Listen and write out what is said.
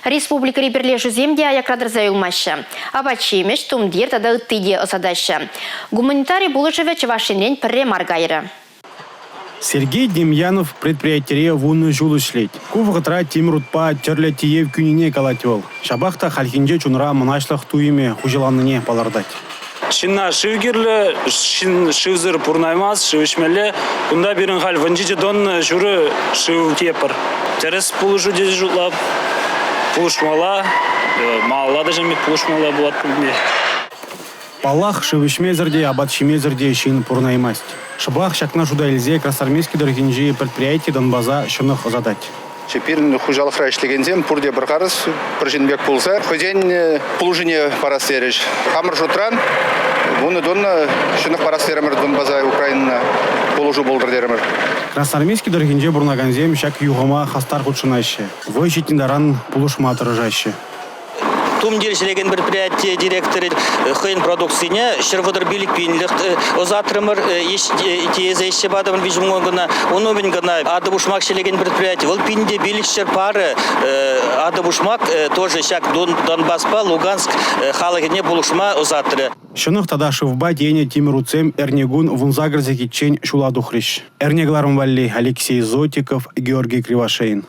Республикӑри пӗрлешӳсем те аякра тӑрса юлмаҫҫӗ. Апат-ҫимӗҫ, тумтир тата ытти те ӑсатаҫҫӗ. Гуманитари пулӑшӑвӗ Чӑваш Енрен пӗрре мар кайрӗ. Сергей Демьянов предприятире 10 ҫул ӗҫлет. Ку вӑхӑтра тимӗр утпа тӗрлӗ тиев кӳнине калать вӑл. Ҫапах та хальхинче чунра мӑнаҫлӑх туйӑмӗ хуҫаланнине палӑртать. Ҫынна шыв кирлӗ, ҫын шывсӑр пурӑнаймасть, шыв ӗҫмелле. Кунта пирӗн халь 17 тонна ҫурӑ шыв тиепӗр. Тӗрӗс пулӑшу тесе шутлап. Пулӑшмалла, малалла та ҫын пек пулӑшмалла пулать пулне. Паллах, шыв ӗҫмесӗр те, апат ҫимесӗр те ҫын пурӑнаймасть. Шӑпах ҫакна шута илсе Красноармейски тӑрӑхӗнчи предприяти Донбаса ҫӑнӑх ӑсатать. Пирӗн хуҫалӑхра ӗҫлекенсем пурте пӗр харӑс, пӗр ҫын пек пулса хӑйсен пулӑшине парас терӗҫ. Хамӑр шутран 10 тонна ҫӑнӑх парас терӗмӗр Донбаса, Украинӑна пулӑшу пултӑр терӗмӗр. Красноармейски тӑрӑхӗнче пурӑнакансем ҫак юхӑма хастар хутшӑнаҫҫӗ, вӑй ҫитнӗ таран пулӑшма тӑрӑшаҫҫӗ. Тумтир ҫӗлекен предприяти директорӗ хӑйӗн продукцине 135 пинлӗх ӑсатрӑмӑр, тиесе ӗҫсе патӑмӑр виҫӗм кӑна. Ун умӗн кӑна атӑ-пушмак ҫӗлекен предприяти, вӑл 1500 парӗ атӑ-пушмак тоже ҫак Донбаспа Луганск халӑхӗне пулӑшма ӑсатрӗ. Ҫӑнӑх тата шывпа тиенӗ тимӗр утсем эрнекун 18 сехетчен ҫула тухрӗҫ. Эрне кӑларӑм валли Алексей Зотиков, Георгий Кривошеин.